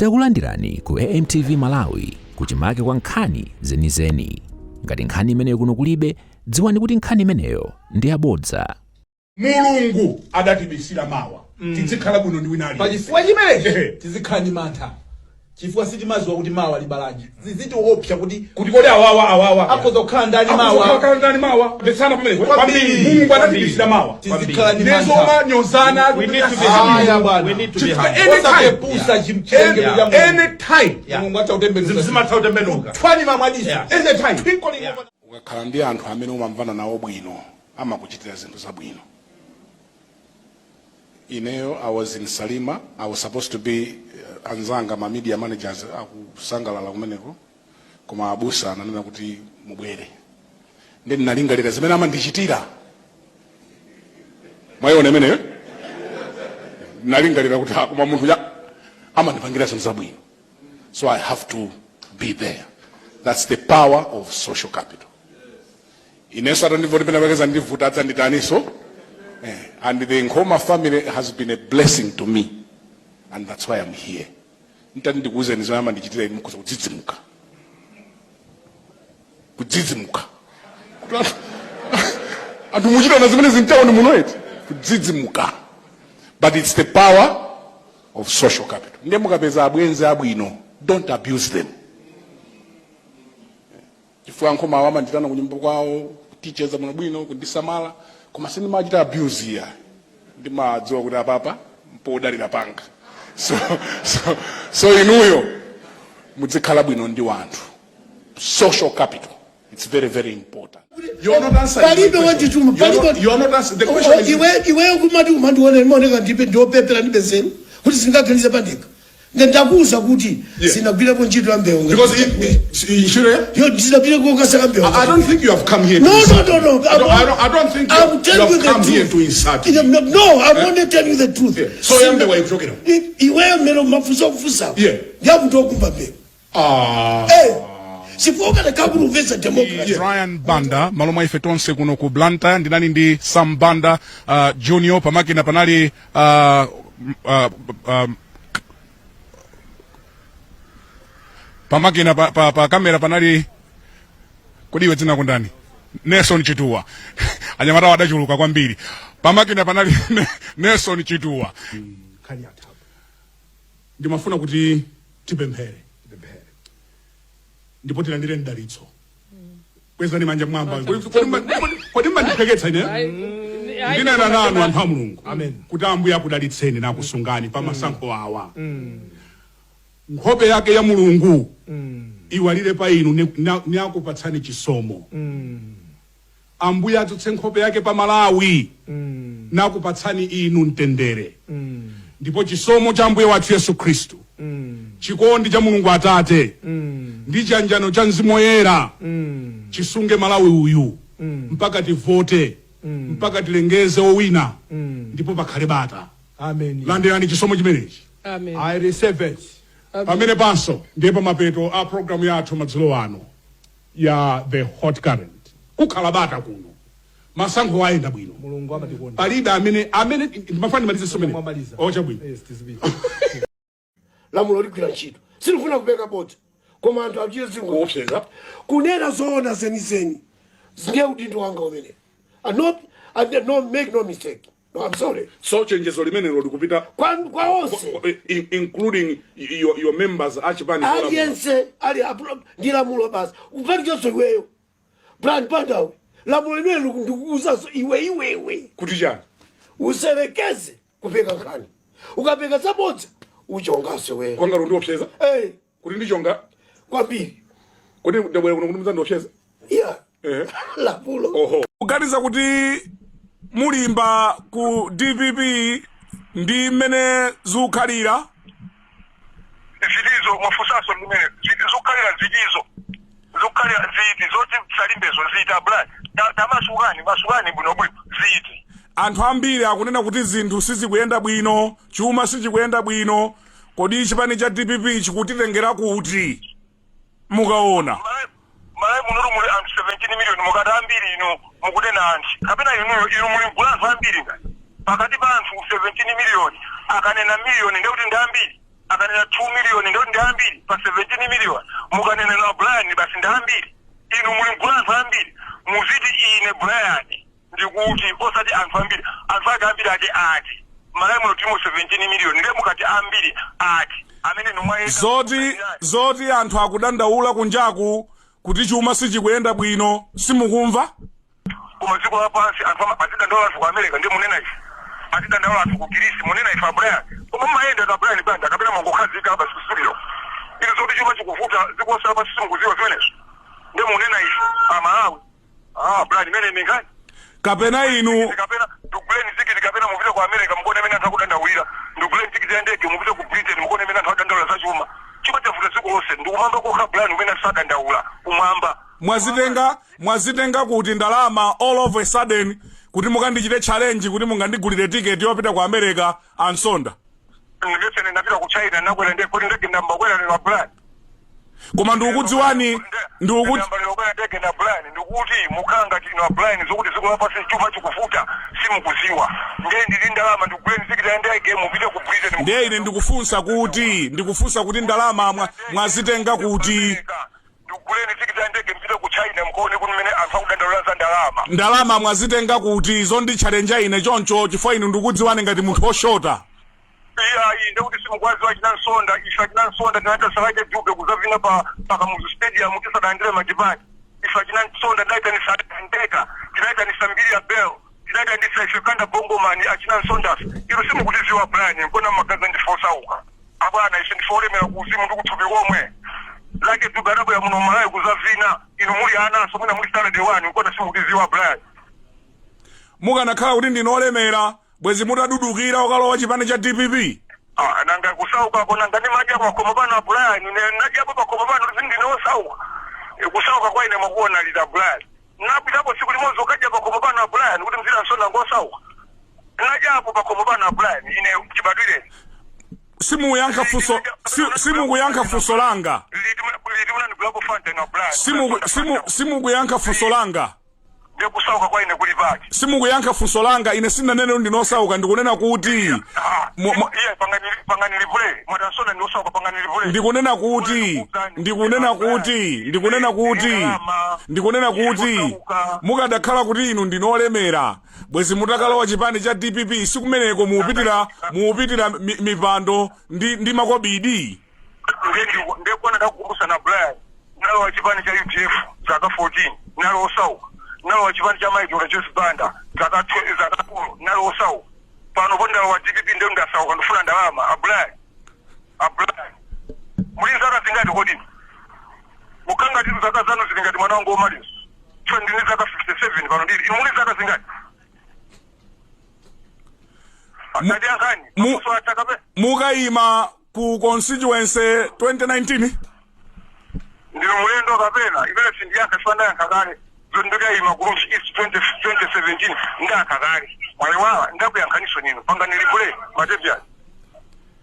Takulandirani ku AMTV Malawi kuchimake kwa nkhani zenizeni. Ngati nkhani imeneyo kuno kulibe, dziwani kuti nkhani imeneyo ndi yabodza. Mulungu adatibisira mawa. Tidzikhala bwino ndi wina aliyense. Pachifukwa chimenechi Ehe. tizikhala ndi mantha chifukwa sitimaziwa kuti mawa libalanji. Zizitiopsa kuti Kuti kodi awawa awawa akhoza kukhala ndani akhoza mawa. kukhala ndani mawa? Mvetsana pamenepo. Kwambiri. Mulungu adatibisira mawa. Tizikhala ndi mantha. Nezomanyozana. We need to be Aya humble. bwana. We need to be Chifukwa humble. anytime, Osapepusa chilengedwe cha Mulungu. anytime, Mulungu atha kutembenuza. Zimatha kutembenuka. Thwani mamwadiso. Anytime. Twinkling of an Ukakhala ndi anthu amene umamvana nawo bwino, amakuchitira zinthu zabwino. Ineyo, I was in Salima. I was supposed to be anzanga ma media managers akusangalala kumeneko, koma abusa ananena kuti mubwere. Ndi ndinalingalira zimene amandichitira. Mwayiona imeneyo? Ndinalingalira kuti, ah, koma munthu ya amandipangira zinthu zabwino, so I have to be there. That's the power of social capital. Inenso atandivoti pena pakeza ndivuta adzanditaniso. And the Nkhoma family has been a blessing to me, and that's why I'm here. Ntati ndikuwuzeni zomwe amandichitira inu, mukhoza kudzidzimuka, kudzidzimuka kuti anthu muchitana zimene zimtawuni muno eti, kudzidzimuka. But it's the power of social capital. Ndiye mukapeza abwenzi abwino, don't abuse them, chifukwa Nkhoma awo amanditana kunyumba kwawo, kuticheza bwino bwino, kundisamala, koma sindimachita abuse ya. Ndimadziwa kuti apapa mpodalira panga. So inuyo muzikhala bwino ndi wanthu. Social capital, it's very, very important. You are not answering my Palibe question. wachituma. You are not answering. The question is Iwe, iweyo kumati umandiona, imaoneka ndipe ndiopepera, ndibe nzeru kuti singaganize pandekha. Nde ndakuwuza kuti sinagwirepo ntchito ya mbewu. Because ntchito ya Yo, sinapite kokasaka mbewu. I don't think you have come here to No, no, insult no, me. no. I don't think I'm you telling have you the come here truth. to insult me. No, I'm only telling you the truth. Yeah. So ya mbewu ikuchokera? Iweyo mmene umafunsa kufunsa. Ndiyakuti okumba mbewu. Ah. Eh. Chifukwa ukadakhala kuti umvetsa democracy. Brian Banda, malo mwa ife tonse kuno ku Blantyre, ndinali ndi Sam Banda Junior pamakina, panali pamakina pa kamera panali, kodi iwe dzina kundani? Nelson Chituwa. Anyamata adachuluka kwambiri. Pamakina panali Nelson Chituwa. Nkhani yathapo. Ndimafuna kuti tipemphere ndipo tilandire mdalitso. Kwezani manja mwamba. Kodi mmandipheketsa ine? Ndinena nanu anthu a Mulungu. Amen. Kuti Ambuye akudalitseni nakusungani pa masankho awa. Nkhope yake ya Mulungu iwalire pa inu niakupatsani chisomo. Ambuye adzutse nkhope yake pa Malawi nakupatsani inu mtendere. Ndipo chisomo cha Ambuye wathu Yesu Khristu, chikondi cha Mulungu Atate ndi chiyanjano cha Mzimu Woyera chisunge Malawi uyu mpaka tivote, mpaka tilengeze owina, ndipo pakhale bata. Amen. Landirani chisomo chimenechi. Amen. I receive it. Pamene panso ndiye pamapeto a programu yathu madzulo ano ya The Hot Current. Kukhala bata kuno, masankho ayenda bwino. Mulungu amatikonda. Palibe amene ndimafuna ndimalize somene. Mwamaliza. Oh, chabwino. Yes, tizipita. Lamulo ligwira ntchito. Silifuna kupeka bodza, koma anthu achite zingo Kuopseza. Kunena zoona zenizeni, ndiye udindo wanga umene. And no, and no, make no mistake, no, I'm sorry. So chenjezo limenelo likupita kwa onse, including your members achipani? Aliyense ali ndi lamulo basi, kupatikanso iweyo Brian Bandawe. Lamulo limene ndikukuuzanso iwe, iwewe. Kuti chani? Uselekeze kupeka nkhani. Ukapeka zabodza, uchonganso iweyo. Kwangalo ndiopseza? Eh. Kuti ndichonga? Kwambiri. Kuti ndabwera kuno kuti mudzandiopseza? Yeah. Lamulo. Oho. Kuganiza kuti mulimba ku DPP ndi mmene zikukhalira? Zitizo mwafunsaso limene zikukhalira? Zitizo zikukhalira? Ziti zoti salimbezo? Ziti abula? Tamasukani, masukani bwinobwino. Ziti? Anthu ambiri akunena kuti zinthu sizikuyenda bwino, chuma sichikuyenda bwino. Kodi chipani cha DPP chikutitengera kuti mukaona? Malawi munotu muli anthu 17 million. Mukati ambiri inu, mukunena anthu kapena inuyo? Inu muli mgulu anthu ambiri ngati pakati pa anthu 17 million, akanena million ndekuti ndi ambiri. Akanena 2 million ndo ndi ambiri pa 17 million. Mukanena na Brian basi ndi ambiri. Inu muli mgulu anthu ambiri, muziti ine Brian ndikuti, osati anthu ambiri. Anthu ake ambiri ati ati Malawi muno timo 17 million, ndiye mukati ambiri ati amene nomwayenda. Zoti anthu akudandaula kunjaku kuti chuma sichikuyenda bwino, simukumva? Koma dziko lapansi anthu azidandaula anthu ku America, ndiye munena ife azidandaula anthu ku Girisi, munena ife a Brian. Koma mmayenda ka Brian Banda kapena mangokhazika basi ku studio? Ili zoti chuma chikuvuta dziko lonse lapansi, simukuziwa zimenezo? Ndiye munena ife Amalawi? Ah, Brian, imene ni nkhani. Kapena inu Kapena ndikuguleni tikiti, kapena mupite ku America mukuone imene anthu akudandaulira. Ndikuguleni tikiti ya ndege, mupite ku Britain mukuone imene anthu akudandaula za chuma. Chuma chavuta dziko lonse, ndikumwamba kokha, Brian, umene anthu sadandaula kumwamba. Mwazitenga kuti ndalama all of a sudden kuti mukandichite challenge kuti mungandigulire tiketi yopita ku America, Ansonda? Ndimetsene ndapita ku China, nakwera ndege kuti ndege ndambakwera lero, Brian. Koma ndikukudziwani, ndikukuti Ndambalira ndege na Brian. Ndikuti mukhala ngati ino a Brian, zokuti dziko lapansi chuma chikuvuta simukuziwa. Ndiye ndili ndalama, ndikuguleni tikiti ya ndege, mupite ku Britain. Ndiye ine ndikufunsa kuti ndalama mwazitenga kuti? Ndikuguleni tikiti ya ndege, mpite ku China mukaone kuti mmene anthu akudandaula za ndalama. Ndalama mwazitenga kuti zonditchalenja ine choncho? Chifukwa inu ndikudziwani ngati munthu woshota. Iyayi, ndekuti simukwaziwa achina Nsonda. Ife achina Nsonda tinata Lucky Dube kuzavina pa Kamuzu Stadium tisadandalandire matipati. Ife achina Nsonda tinaitanisa Ndeka, tinaitanisa Mbili ya Bell, tinaitanisa ife Kanda Bongomani, achina Nsondafe. Ilo simukutiziwa, Brian, nkona magaza ndife osauka abwana. Ife ndife olemera kuuzimu ndi kuthupi komwe. Lucky Dube adabwera muno Malawi kuzavina inu muli anaso, mwina muli standard 1, nkona simukutiziwa, Brian. Mukanakhala kuti ndinu olemera, bwezi mutadudukira ukalowa chipani cha DPP? Ah, nanga kusauka nanga ndimadya pakhomo pano, Brian? Nadyapo pakhomo pano? Ndine osauka? Kusauka kwa ine mwakuona lita, Brian? Napitapo tsiku limodzi ukadya pakhomo pano, Brian, kuti mzira Nsonda ngosauka? Nadyapo pakhomo pano, Brian, ine chibadwireni? Simukuyankha funso langa. Liti munandigulapo Fanta ino, Brian? Simukuyankha funso langa. Ndiye kusauka kwa ine kuli pati? Simukuyankha funso langa. Ine sindinanene kuti ndinosauka, ndikunena kuti Iye pangani replay. Mwati Ansonda ndiosauka, pangani replay. Ndikunena kuti mukadakhala kuti inu ndinolemera, bwezi mutakalowa chipani cha DPP. Sikumeneko muupitira mipando ndi makobidi. Ndekuona ndakukumbusana, Brian, nalowa chipani cha UDF zaka 14, nalo osauka. Nalowa chipani cha Michael Joyce Banda zaka 4, nalo osauka. Pano po ndalowa DPP, ndio ndasauka, ndifuna ndalama, aBrian? ABrian, muli zaka zingati kodi? Mukangati zaka zanu zili ngati mwana wangu womaliza. So ndini zaka 57 pano ndili. Inu muli zaka zingati? Tatiyankhani. Atakape. Mukayima ku constituency 2019? Ndino mulendo kapena? Imene sindiyankha, sipandayankha kale. Ndikayima ku Rumphi East 20 2017, ndayankha kale. Mwayiwala? Ndakuyankhaniso nino. Pangani replay matevyani,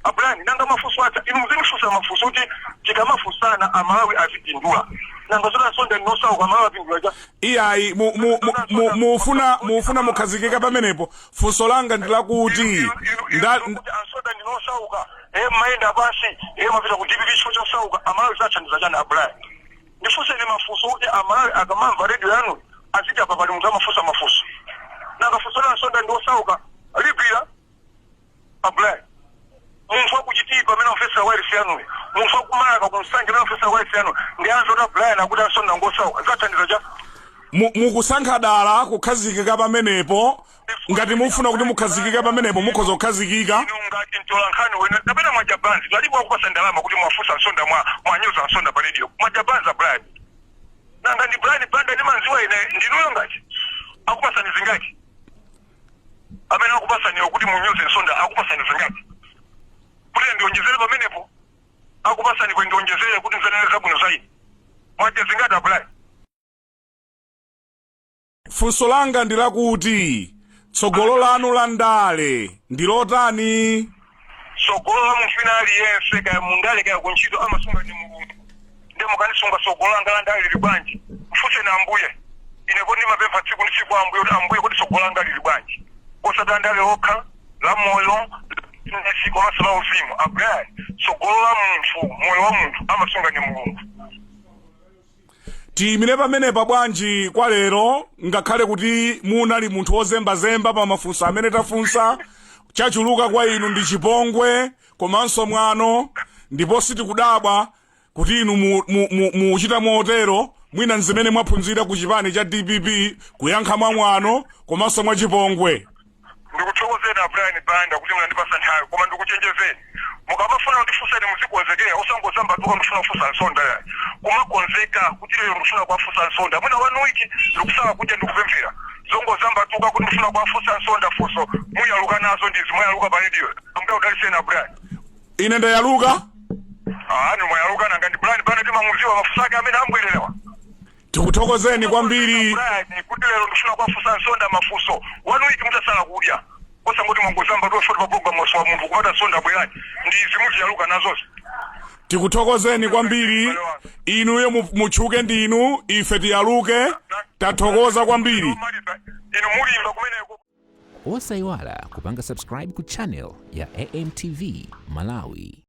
aBrian. Nanga mafunso acha, inu muzinifunsa mafunso kuti tikamafunsana Amalawi azipindula. Nanga zoti Ansonda ndinosauka, Amalawi apindula cha? Iyayi, mufuna mukhazikika pamenepo. Funso langa ndilakuti Ansonda ndinosauka, mayenda pansi, mapita ku DPP chifukwa chosauka, Amalawi zathandiza chani, aBrian? Ndifunseni mafunso kuti Amalawi akamamva redio yanu aziti apa pali munthu amafunsa mafunso. Nanga funso la Nsonda ndiosauka ligwira, aBrian? Munthu wakuchitipa amene amfesa wailesi yanuyo, munthu wakumalaka kumsanje amene amfesa wailesi yanuyo, ndi anza kuti aBrian akuti Ansonda ngosauka, zathandiza cha? Mukusankha dala kukhazikika pamenepo. Ngati mufuna kuti mukhazikike pamenepo, mukhoza kukhazikika. Inu ngati mtolankhani wene kapena mwajabanzi twalipo akupasa ndalama kuti mwafusa Nsonda, mwanyoza Nsonda pa radio, mwajabanza, Brian. Nanga ndi Brian Banda ndimanziwa ine, ndinuyo ngati akupasani zingati? Amene akupasaniwo kuti munyoze Nsonda akupasani zingati kuti ndionjezere pamenepo? Akupasani kwe ndionjezere kuti mzanene zabwino zaidi, mwadya zingati, aBrian? Funso langa ndi lakuti tsogolo lanu la ndale ndi lotani? Tsogolo la munthu wina aliyense, kaya mundale kaya kuntchito, amasunga ndi Mulungu. Ndiye mukanisunga tsogolo langa la ndale lili bwanji, mfunseni Ambuye. Ine kodi ndimapempha tsiku ndi tsiku Ambuye kuti, Ambuye, kuti tsogolo langa lili bwanji? Osati andale okha, la moyo. Fitness komanso la uzimu. A Brian, tsogolo la munthu, moyo wa munthu amasunga ndi Mulungu. Tiyimire pamenepa bwanji kwa lero, ngakhale kuti munali munthu wozembazemba pa mafunso amene tafunsa. Chachuluka kwa inu ndi chipongwe komanso mwano, ndipo sitikudabwa kuti inu muchita motero. Mwina nzimene mwaphunzira ku chipani cha DPP, kuyankha mwamwano komanso mwachipongwe. Ndikuthokozeni a Brian Banda kuti munandipasa nthawi, koma ndikuchenjezeni, mukamafuna kundifunsani muzikonzekera, osangozambatuka ndifuna kufunsa Nsonda yayi. Kumakonzeka kuti lero ndifuna kuwafunsa Nsonda, mwina one week ndikusala kudya, ndikupemphera. Zongozambatuka kuti ndifuna kuwafunsa Nsonda funso, muyaluka nazo ndizi muyaluka pa radio. Amudaliseni a Brian. Ine ndayaluka. Ah, ni mwayaluka, nanga ndi Brian Banda timamuziwa, mafunso ake amene ambwererawa. Tikuthokozeni kwambiri. Brian, kuti lero ndifuna kuwafunsa Nsonda mafunso, one week mutasala kudya, osangoti mwangozamba tuwefoti pa program wa munthu kupata Nsonda bwerani, ndizi muziyaluka nazozi. Tikuthokozeni kwambiri. Inuyo mutchuke ndinu, ife tiyaluke. Tathokoza kwambiri. Inu mulimba kumeneko. Osayiwala kupanga subscribe ku channel ya AMTV Malawi.